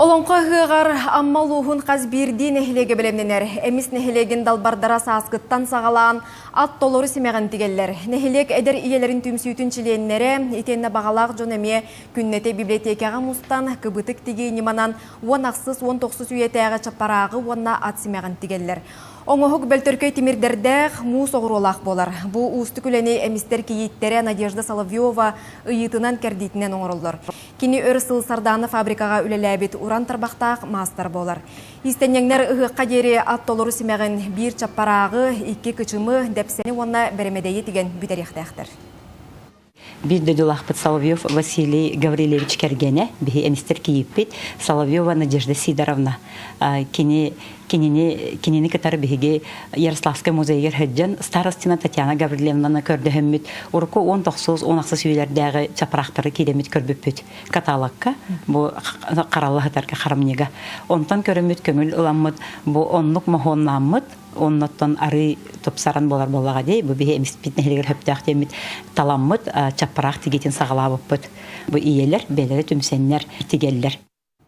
Олоҥхо ыһыаҕар Амма улууһун хас биирдии нэһилиэгэ бэлэмнэнэр. Эмис нэһилиэгин далбардара сааскыттан саҕалаан ат толору симэҕин тигэллэр. Нэһилиэк эдэр ийэлэрин түмсүүтүн чилиэннэрэ, итиэннэ баҕалаах дьон эмиэ күннэтэ библиотекаҕа мустан, кыбытык тигии ньыманан 10 ахсыс-19 үйэтээҕи чаппарааҕы уонна ат симэҕин тигэллэр. Оҥоһук бөлтөркөй тимирдэрдээх, муус оҕуруолаах буолар. Бу уустук үлэни эмистэр кийииттэрэ Надежда Соловьева ыйыытынан-кэрдиитинэн оҥороллор. Кини өр сыл Сардаана фабрикаҕа үлэлээбит уран тарбахтаах маастар буолар. Иистэнньэҥнэр ыһыахха диэри ат толору симэҕин, биир чаппарааҕы, икки кычымы, дэпсэни уонна бэрэмэдэйи тигэн бүтэриэхтээхтэр. Биир дойдулаахпыт Соловьев Василий Гаврильевич кэргэнэ, биһи эмистэр кийииппит Соловьева Надежда Сидоровна. Кини кинини кинини кытары биһиги Ярославскай музейыгар сылдьан Старостина Татьяна Гаврильевнаны көрдөһөммүт урукку 19 16 үйэлэрдээҕи чапраахтары киирэммит көрбүппүт каталогка бу харалла сытарга харамньыга онтон көрөммүт көҥүл ыламмыт бу оннук моһуоннааммыт оннуттан арыы тупсаран буолар буоллаҕа дии бу биһи эмиспит нэһилигэр хөптөөх диэммит таламмыт чаппараах тигиитин саҕалаабыппыт бу ийэлэр бэйэлэрэ түмсэннэр тигэллэр.